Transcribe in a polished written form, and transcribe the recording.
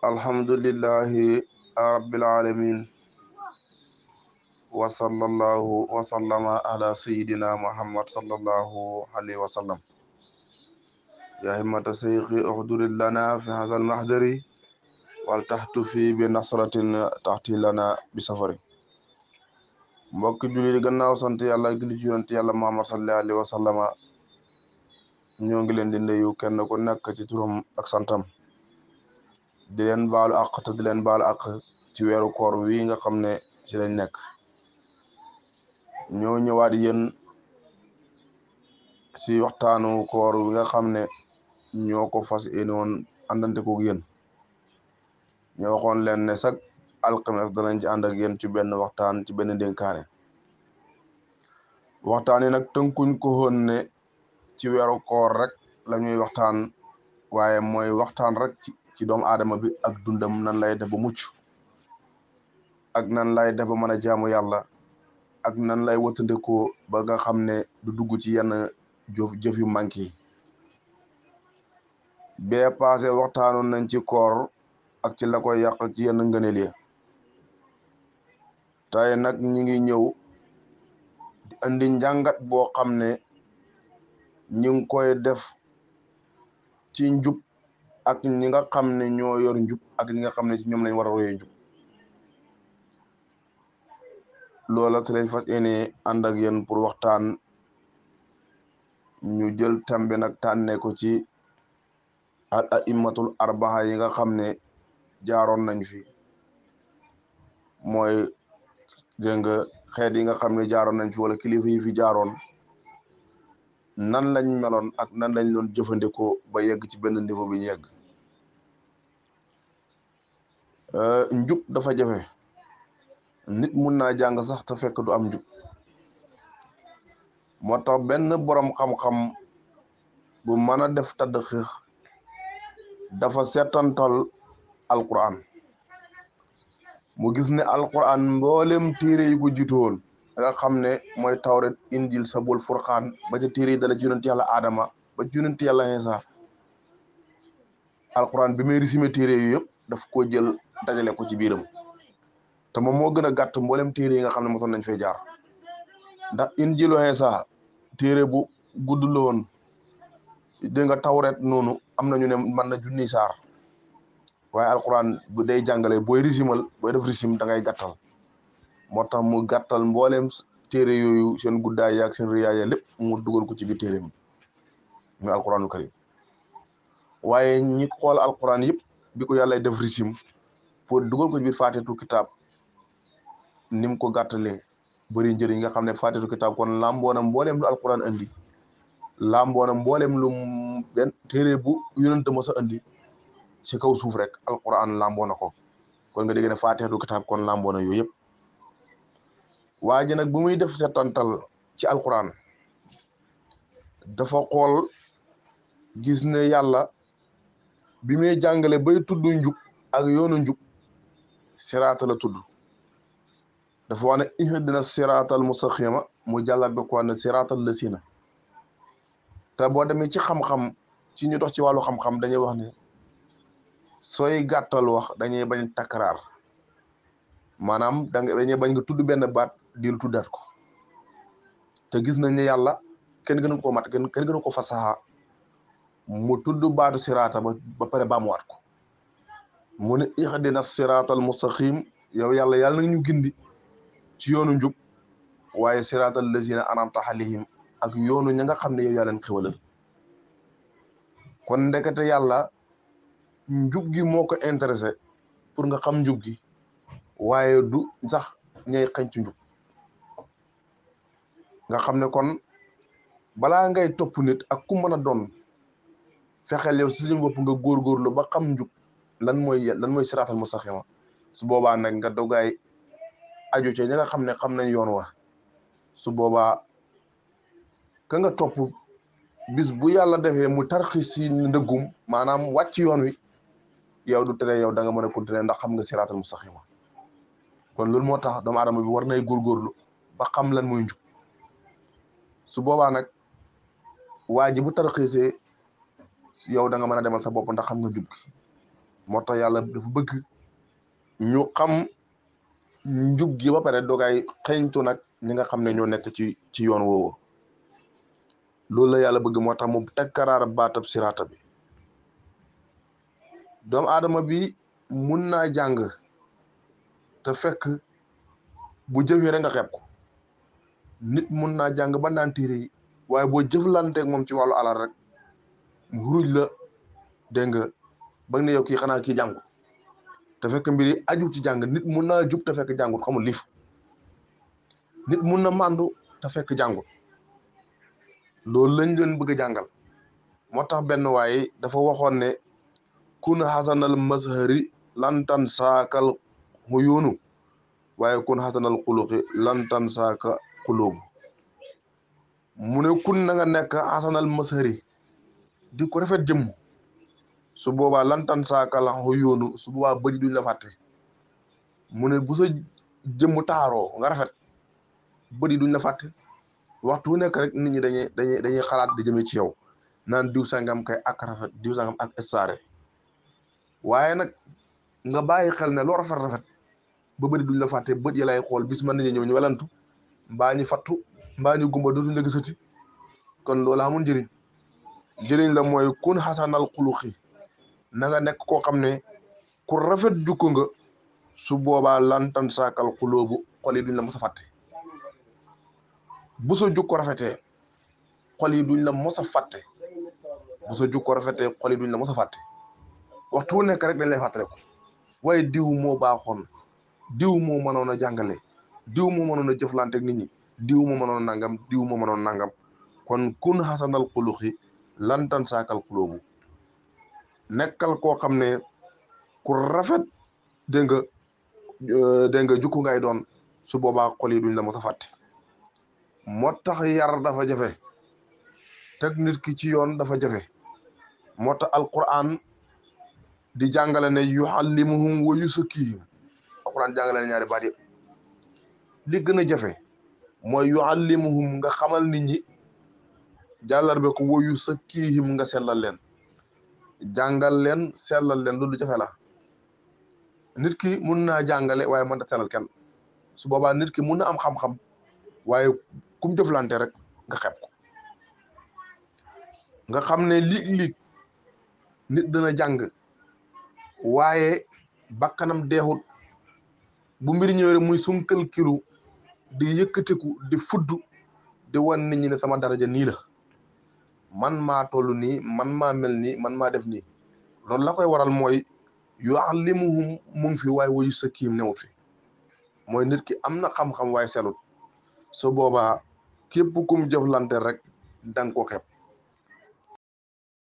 alhamdulillahi rabbil alamin wa sallallahu wa sallama ala sayidina muhammad sallallahu alayhi wa sallam. ya himmata seyqi uhduri lana fi hadha almahdari wal tahtu fi bi nasratin tahti lana bi safari. mbokki julli gannaaw sant yàlla ak julli ci yonent yàlla muhammad sallallahu alayhi wa sallama ñoo ngi leen di nuyu kenn ku nekk ci turam ak santam di leen baalu àq te di leen baalu àq ci weeru koor wi nga xam ne ci lañ nekk. ñoo ñëwaat yéen ci waxtaanu koor wi nga xam ne ñoo ko fas yéene woon àndante koog yéen. ñoo waxoon leen ne sax alxames danañ ci ànd ak yéen ci benn waxtaan ci benn dénkaane. waxtaan yi nag tënkuñ ko woon ne ci weeru koor rek la ñuy waxtaan, waaye mooy waxtaan rek ci doomu aadama bi ak dundam, nan lay def ba mucc ak nan lay def ba mën a jaamu yàlla ak nan lay wëttandikoo ba nga xam ne du dugg ci yenn jëf yu manqué yi. bee passé waxtaanoon nañ ci koor ak ci la koy yàq ci yenn ngëneel yi. tey nag ñi ngi ñëw di andi njàngat boo xam ne ñi ngi koy def ci njub ak ñi nga xam ne ñoo yor njub ak ñi nga xam ne ci ñoom lañ war a royee njub. loola si lañ fas yéene ànd ak yéen pour waxtaan. ñu jël thème bi nag tànne ko ci al aimmatul arbaa yi nga xam ne jaaroon nañ fi, mooy dégg nga xeet yi nga xam ne jaaroon nañ fi wala kilifa yi fi jaaroon, nan lañ meloon ak nan lañ doon jëfandikoo ba yegg ci benn niveau bi ñu yegg. njub dafa jafe. nit mun naa jàng sax te fekk du am njub. moo tax benn borom xam-xam bu mën a def tadd xiix dafa seetantal alquran, mu gis ne alquran mboolem téere yi ko jiitu woon nga xam ne mooy tawret, injil, sabul, furqaan ba ca téere yi dala ci yonent yàlla aadama ba ci yonent yàlla Iisaa. alquran bi muy résumé téere yu yëpp daf ko jël dajale ko ci biiram, te moom moo gën a gàtt mboolem téere yi nga xam ne mosoon nañ fay jaar. ndax injilu Iisaa téere bu gudd la woon, dégg nga tawret noonu am na ñu ne mën na junniy saar, waaye alquran bu day jàngale booy risimal booy def risim da ngay gàttal. moo tax mu gàttal mbooleem téere yooyu seen guddaay yaag seen riyaaya lépp mu dugal ko ci biir téere mi muy alquranu karim. waaye ñi xool alquran yëpp bi ko yàlla def risim pour dugal ko ci biir faatihatul kitaab, ni mu ko gàttalee bëri njëriñ nga xam ne faatihatul kitaab kon làmboona mbooleem lu alquran andi, làmboona mbooleem lu benn téere bu yonent mos a andi ci kaw suuf rek alquran làmboona ko. kon nga dégg ne faatihatul kitaab kon làmboona yooyu yëpp. waa ji nag bu muy def setantal ci alquran dafa xool gis ne yàlla bi muy jàngale bay tudd njub ak yoonu njub siraata la tudd. dafa wax ne ihdina siraatal mustaqima mu jàllat ba ko ne siraatal lasina. te boo demee ci xam-xam ci ñu dox ci wàllu xam-xam dañuy wax ne sooy gàttal wax dañuy bañ takraar, maanaam dañuy bañ nga tudd benn baat di lu tuddaat ko. te gis nañ ne yàlla kenn gënu ko mat kenn gënu ko fasaxa mu tudd baatu siraata ba pare baamuwaat ko. mu ne ihdina siraatal mustaqim, yow yàlla nag ñu gindi ci yoonu njub, waaye siraatal lazina an'amta alayhim ak yoonu ña nga xam ne yow yaa leen xewalal. kon ndekete yàlla njub gi moo ko intéressé pour nga xam njub gi, waaye du sax ñay xañtu njub. nga xam ne kon balaa ngay topp nit ak ku mën a doon, fexeel yow si suñu bopp nga góorgóorlu ba xam njub lan mooy siraatal mustaqima. su boobaa nag nga dogaay aju ca ña nga xam ne xam nañ yoon wa. su boobaa ka nga topp bis bu yàlla defee mu tarxis si ndëggum, maanaam wàcc yoon wi, yow du tere yow da nga mën a continuer ndax xam nga siraatal mustaqima. kon loolu moo tax doomu aadama bi war nay góorgóorlu ba xam lan mooy njub. su boobaa nag waa ji bu tarxiisee yow da nga mën a demal sa bopp ndax xam nga njub gi. moo tax yàlla dafa bëgg ñu xam njub gi ba pare doogay xeeñtu nag ñi nga xam ne ñoo nekk ci yoon woowu loolu la yàlla bëgg moo tax mu tekkaraar baatab siraata bi doomu aadama bi mun naa jàng te fekk bu jëfee rek nga xeeb ko nit mun naa jàng ba naan téere yi waaye boo jëflanteeg moom ci wàllu alal rek mu xuruj la dégg nga ba ne yow kii xanaa kii jàngut te fekk mbir yi aju ci jàng nit mun naa jub te fekk jàngut xamul liif nit mun na màndu te fekk jàngut loolu lañ leen bëgg a jàngal moo tax benn waaye dafa waxoon ne kun xasanal mazhari lantan saakal xuyuunu waaye kun xasanal xuluqi lantan saaka xulóobu mu ne kun na nga nekk xasanal mazhari di ko rafet jëmm su boobaa lantan saakal xuyuunu su boobaa bëri duñ la fàtte mu ne bu sa jëmm taaroo nga rafet bëri duñ la fàtte waxtu wu nekk rek nit ñi dañuy xalaat di jëmee ci yow naan diw sangam kay ak rafet diw sangam ak estaare waaye nag nga bàyyi xel ne loo rafet ba bëri duñ la fàtte bët yi lay xool bis mën nañu ñëw ñu welantu mbaa ñu fattu mbaa ñu gumba dootuñ la gisati kon loolu amul njëriñ la mooy kun xasanal xuluqi na nga nekk koo xam ne ku rafet jukko nga su boobaa lantan saakal xulóobu xol yi duñ la mos a fàtte bu sa jukko rafetee xol yi duñ la mos a fàtte bu sa jukko rafetee xol yi duñ la mos a fàtte waxtu wu nekk rek dañ lay fàttale ko waaye diw moo baaxoon diw moo mënoon a jàngale diw moo mënoon a jëflante ak nit ñi diw moo mënoon a nangam diw moo mënoon nangam kon kun xasanal xuluqi lantan saakal xulóobu nekkal koo xam ne ku rafet dégg nga jukku ngay doon su boobaa xol yi duñ la mos a fàtte moo tax yar dafa jafe teg nit ki ci yoon dafa jafe moo tax alquran di jàngale ne yuallimuhum wa yusakkihim alquran jàngale ne ñaari baat yëpp li gën a jafe mooy yuallimuhum nga xamal nit ñi jàllarbe ko wa yusakkihim nga sellal leen jàngal leen sellal leen loolu jafe la nit ki mun naa jàngale waaye mën ta sellal kenn su boobaa nit ki mun na am xam-xam waaye kum jëflante rek nga xeeb ko nga xam ne liig nit dana jàng waaye bakkanam deexut bu mbir ñëwee muy sunkal kilu di yëkkatiku di fudd di wan nit ñi ne sama daraja nii la man maa toll nii man maa mel nii man maa def nii loolu la koy waral mooy yuallimuhum mu ngi fi waaye wayu sakkiim newut fi mooy nit ki am na xam-xam waaye selut su boobaa képp kum jëflante rek danga ko xeeb